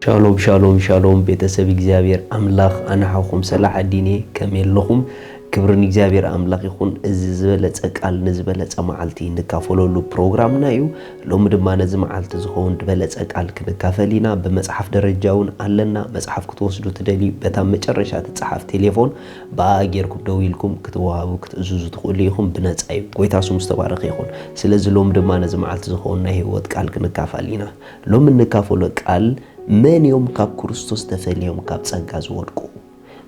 ሻሎም ሻሎም ሻሎም ቤተሰብ እግዚኣብሔር ኣምላኽ ኣናሓኹም ሰላሕ ኣዲኔ ከመይ ኣለኹም? ክብርን እግዚኣብሔር ኣምላኽ ይኹን። እዚ ዝበለጸ ቃል ንዝበለጸ መዓልቲ ንካፈለሉ ፕሮግራምና እዩ። ሎሚ ድማ ነዚ መዓልቲ ዝኸውን ዝበለጸ ቃል ክንካፈል ኢና። ብመጽሓፍ ደረጃ እውን ኣለና። መጽሓፍ ክትወስዱ ትደልዩ በታ መጨረሻ ትጽሓፍ ቴሌፎን ብኣ ጌርኩም ደው ኢልኩም ክትወሃቡ ክትእዝዙ ትኽእሉ ኢኹም። ብነጻ እዩ። ጎይታ ስሙ ዝተባረኸ ይኹን። ስለዚ ሎም ድማ ነዚ መዓልቲ ዝኸውን ናይ ህይወት ቃል ክንካፈል ኢና። ሎም እንካፈሎ ቃል መን እዮም ካብ ክርስቶስ ተፈልዮም ካብ ጸጋ ዝወድቁ?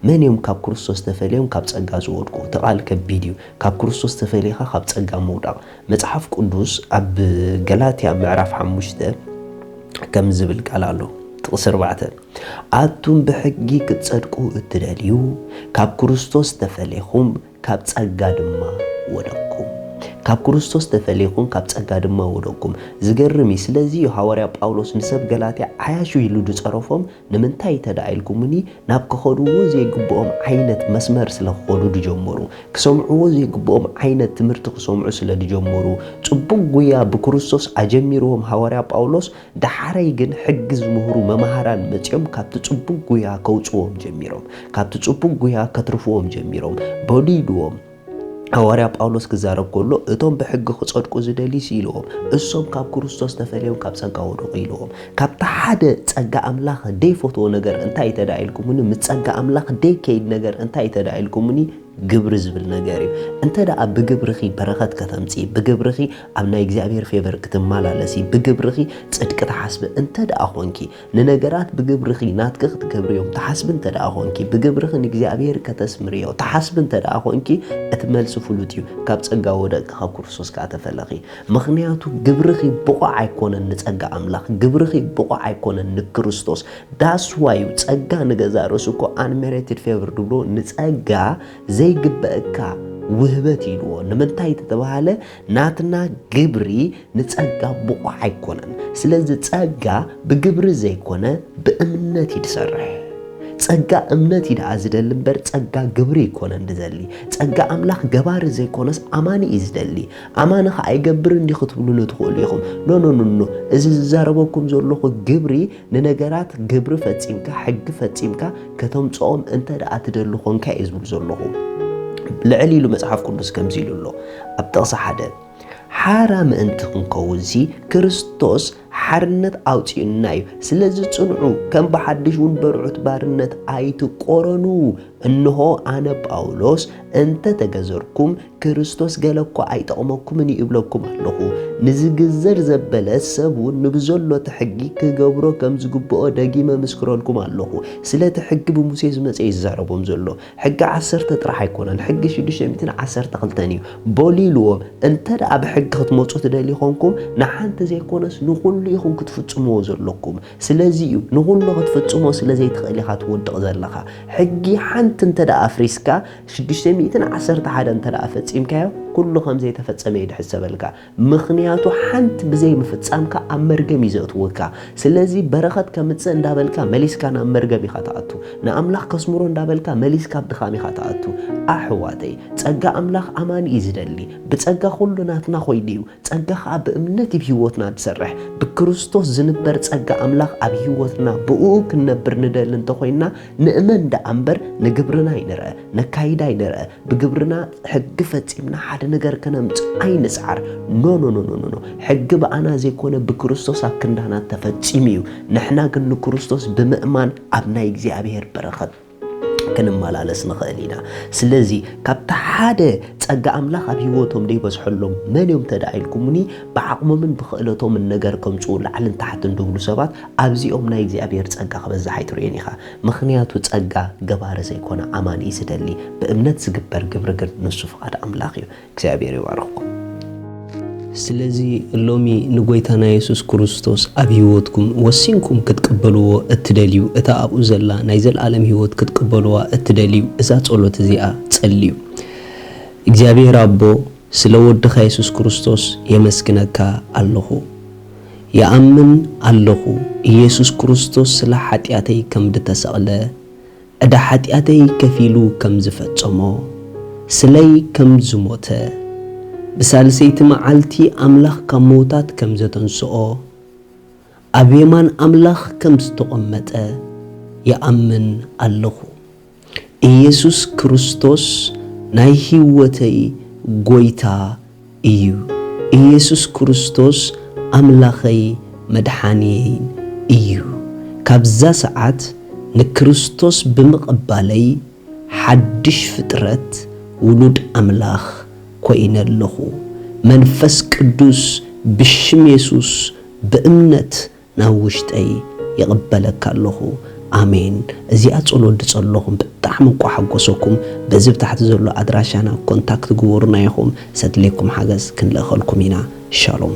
መን እዮም ካብ ክርስቶስ ተፈልዮም ካብ ጸጋ ዝወድቁ? እቲ ቃል ከቢድ እዩ። ካብ ክርስቶስ ተፈሊኻ ካብ ጸጋ ምውዳቕ። መጽሓፍ ቅዱስ ኣብ ገላትያ ምዕራፍ ሓሙሽተ ከም ዝብል ቃል ኣሎ። ጥቕሲ ኣርባዕተ ኣቱም ብሕጊ ክትጸድቁ እትደልዩ ካብ ክርስቶስ ተፈሊኹም ካብ ጸጋ ድማ ወደቅኩም። ካብ ክርስቶስ ተፈሊኹም ካብ ጸጋ ድማ ወደቅኩም። ዝገርም እዩ። ስለዚ እዩ ሃዋርያ ጳውሎስ ንሰብ ገላትያ ዓያሹ ኢሉ ዝጸረፎም። ንምንታይ እንተ ደኣ ኢልኩምኒ ናብ ክኸድዎ ዘይግብኦም ዓይነት መስመር ስለ ክኸዱ ዝጀመሩ፣ ክሰምዕዎ ዘይግብኦም ዓይነት ትምህርቲ ክሰምዑ ስለ ዝጀመሩ፣ ጽቡቕ ጉያ ብክርስቶስ ኣጀሚርዎም ሃዋርያ ጳውሎስ፣ ደሓረይ ግን ሕጊ ዝምህሩ መማህራን መጺኦም ካብቲ ጽቡቕ ጉያ ከውጽዎም ጀሚሮም። ካብቲ ጽቡቕ ጉያ ከትርፍዎም ጀሚሮም። በሉ ኢልዎም። ሃዋርያ ጳውሎስ ክዛረብ ከሎ እቶም ብሕጊ ክጸድቁ ዝደልዩ ኢልዎም። እሶም ካብ ክርስቶስ ተፈልዮም ካብ ጸጋ ወደቑ ኢልዎም። ካብቲ ሓደ ጸጋ ኣምላኽ ደይፈትዎ ነገር እንታይ እንተ ደኣ ኢልኩምኒ፣ ምስ ጸጋ ኣምላኽ ደይከይድ ነገር እንታይ እንተ ደኣ ኢልኩምኒ፣ ግብሪ ዝብል ነገር እዩ። እንተ ደኣ ብግብርኺ በረኸት ከተምጽኢ፣ ብግብርኺ ኣብ ናይ እግዚኣብሔር ፌቨር ክትመላለሲ፣ ብግብርኺ ጽድቂ ትሓስቢ እንተ ደኣ ኾንኪ፣ ንነገራት ብግብርኺ ናትኪ ክትገብርዮም ትሓስቢ እንተ ደኣ ኾንኪ፣ ብግብርኺ ንእግዚኣብሔር ከተስምርዮ ትሓስቢ እንተ ደኣ ኾንኪ፣ እቲ መልሲ ፍሉጥ እዩ። ካብ ጸጋ ወደቅኪ፣ ካብ ክርስቶስ ከኣ ተፈለኺ። ምኽንያቱ ግብርኺ ብቑዕ ኣይኮነን ንጸጋ ኣምላኽ፣ ግብርኺ ብቑዕ ኣይኮነን ንክርስቶስ። That's why እዩ ጸጋ ንገዛእ ርእሱ እኮ unmerited favor ድብሎ፣ ንጸጋ ዘይግበእካ ውህበት ኢልዎ። ንምንታይ ተተባሃለ ናትና ግብሪ ንጸጋ ብቑዕ ኣይኮነን። ስለዚ ጸጋ ብግብሪ ዘይኮነ ብእምነት እዩ ዝሰርሕ። ጸጋ እምነት እዩ ደኣ ዝደሊ እምበር ጸጋ ግብሪ ኣይኮነን ዝደሊ። ጸጋ ኣምላኽ ገባሪ ዘይኮነስ ኣማኒ እዩ ዝደሊ። ኣማኒ ኸኣ ኣይገብርን ድዩ ክትብሉኒ ትኽእሉ ኢኹም። ኖ፣ ኖ፣ ኖ፣ ኖ። እዚ ዝዛረበኩም ዘለኹ ግብሪ ንነገራት ግብሪ ፈጺምካ፣ ሕጊ ፈጺምካ ከተምጽኦም እንተ ደኣ ትደሊ ኾንካ እየ ዝብል ዘለኹ። ልዕል ኢሉ መጽሓፍ ቅዱስ ከምዚ ኢሉ ኣሎ ኣብ ጥቕሲ ሓደ፣ ሓራ ምእንቲ ክንከውንሲ ክርስቶስ ሓርነት ኣውጺኡና እዩ። ስለዚ ጽንዑ፣ ከም ብሓድሽ እውን በርዑት ባርነት ኣይትቆረኑ። እንሆ ኣነ ጳውሎስ እንተ ተገዘርኩም ክርስቶስ ገለ እኳ ኣይጠቕመኩምን እዩ እብለኩም ኣለኹ። ንዝግዘር ዘበለ ሰብ እውን ንብዘሎ እቲ ሕጊ ክገብሮ ከም ዝግብኦ ደጊመ ምስክረልኩም ኣለኹ። ስለቲ ሕጊ ብሙሴ ዝመጸ እዩ ዝዛረቦም ዘሎ። ሕጊ ዓሰርተ ጥራሕ ኣይኮነን፣ ሕጊ ሽዱሽተ ሚእትን ዓሰርተ ክልተን እዩ። በሉ ኢልዎም፣ እንተ ደኣ ብሕጊ ክትመጹ ትደልዩ ኾንኩም፣ ንሓንቲ ዘይኮነስ ንኹሉ ኢኹም ክትፍጽምዎ ዘለኩም። ስለዚ እዩ፣ ንኹሉ ክትፍጽሞ ስለ ዘይትኽእል ኢኻ ትወድቕ ዘለኻ። ሕጊ ሓንቲ እንተ ደኣ ኣፍሪስካ፣ ሽዱሽተ ሚእትን ዓሰርተ ሓደ እንተ ደኣ ፈጺምካዮ፣ ኩሉ ከም ዘይተፈጸመ እዩ ድሕሰበልካ። ምኽንያቱ ሓንቲ ብዘይ ምፍጻምካ ኣብ መርገም እዩ ዘእትወካ። ስለዚ በረኸት ከምጽእ እንዳበልካ መሊስካ ናብ መርገም ኢኻ ትኣቱ። ንኣምላኽ ከስምሮ እንዳበልካ መሊስካ ኣብ ድኻም ኢኻ ትኣቱ። ኣሕዋተይ፣ ጸጋ ኣምላኽ ኣማኒ እዩ ዝደሊ። ብጸጋ ኩሉ ናትና ኮይኑ እዩ። ጸጋ ኸኣ ብእምነት እዩ ኣብ ህይወትና ዝሰርሕ። ብክርስቶስ ዝንበር ጸጋ ኣምላኽ ኣብ ህይወትና ብእኡ ክንነብር ንደሊ እንተኾይንና ንእመን ደኣ እምበር ንግብርና ኣይንርአ፣ ነካይዳ ኣይንርአ። ብግብርና ሕጊ ፈጺምና ሓደ ነገር ከነምጽእ ኣይንጽዓር። ኖ፣ ኖ፣ ኖ፣ ኖ፣ ኖ፣ ኖ። ሕጊ ብኣና ዘይኮነ ብክርስቶስ ኣብ ክንዳና ተፈጺሙ እዩ። ንሕና ግን ንክርስቶስ ብምእማን ኣብ ናይ እግዚኣብሔር በረኸት ክንመላለስ ንኽእል ኢና። ስለዚ ካብቲ ሓደ ጸጋ ኣምላኽ ኣብ ህይወቶም ደይበዝሐሎም መን እዮም እንተ ደኣ ኢልኩምኒ፣ ብዓቕሞምን ብኽእለቶምን ነገር ከምጽኡ ላዕልን ታሕትን ድብሉ ሰባት ኣብዚኦም ናይ እግዚኣብሔር ጸጋ ክበዝሕ ኣይትርእዮን ኢኻ። ምኽንያቱ ጸጋ ገባሪ ዘይኮነ ኣማኒ እዩ ዝደሊ። ብእምነት ዝግበር ግብሪ ግን ንሱ ፍቓድ ኣምላኽ እዩ። እግዚኣብሔር ይባርኽኩም። ስለዚ ሎሚ ንጎይታና የሱስ ክርስቶስ ኣብ ህይወትኩም ወሲንኩም ክትቅበልዎ እትደልዩ፣ እታ ኣብኡ ዘላ ናይ ዘልኣለም ህይወት ክትቅበልዋ እትደልዩ፣ እዛ ጸሎት እዚኣ ጸልዩ። እግዚኣብሔር ኣቦ፣ ስለ ወድኻ የሱስ ክርስቶስ የመስግነካ ኣለኹ። ይኣምን ኣለኹ፣ ኢየሱስ ክርስቶስ ስለ ሓጢኣተይ ከም ዝተሰቕለ፣ ዕዳ ሓጢኣተይ ከፊሉ ከም ዝፈጸሞ፣ ስለይ ከም ዝሞተ፣ ብሳልሰይቲ መዓልቲ ኣምላኽ ካብ ምዉታት ከም ዘተንስኦ፣ ኣብ የማን ኣምላኽ ከም ዝተቐመጠ ይኣምን ኣለኹ። ኢየሱስ ክርስቶስ ናይ ህይወተይ ጎይታ እዩ። ኢየሱስ ክርስቶስ ኣምላኸይ መድሓንየይን እዩ። ካብዛ ሰዓት ንክርስቶስ ብምቕባለይ ሓድሽ ፍጥረት ውሉድ ኣምላኽ ኮይነ ኣለኹ። መንፈስ ቅዱስ ብሽም የሱስ ብእምነት ናብ ውሽጠይ ይቕበለካ ኣለኹ። ኣሜን። እዚኣ ጸሎት ዝጸለኹም ብጣዕሚ እንቋ ሓጎሰኩም። በዚ ብታሕቲ ዘሎ ኣድራሻና ኮንታክት ግበሩና ኢኹም። ሰድሌኩም ሓገዝ ክንልእኸልኩም ኢና። ሻሎም።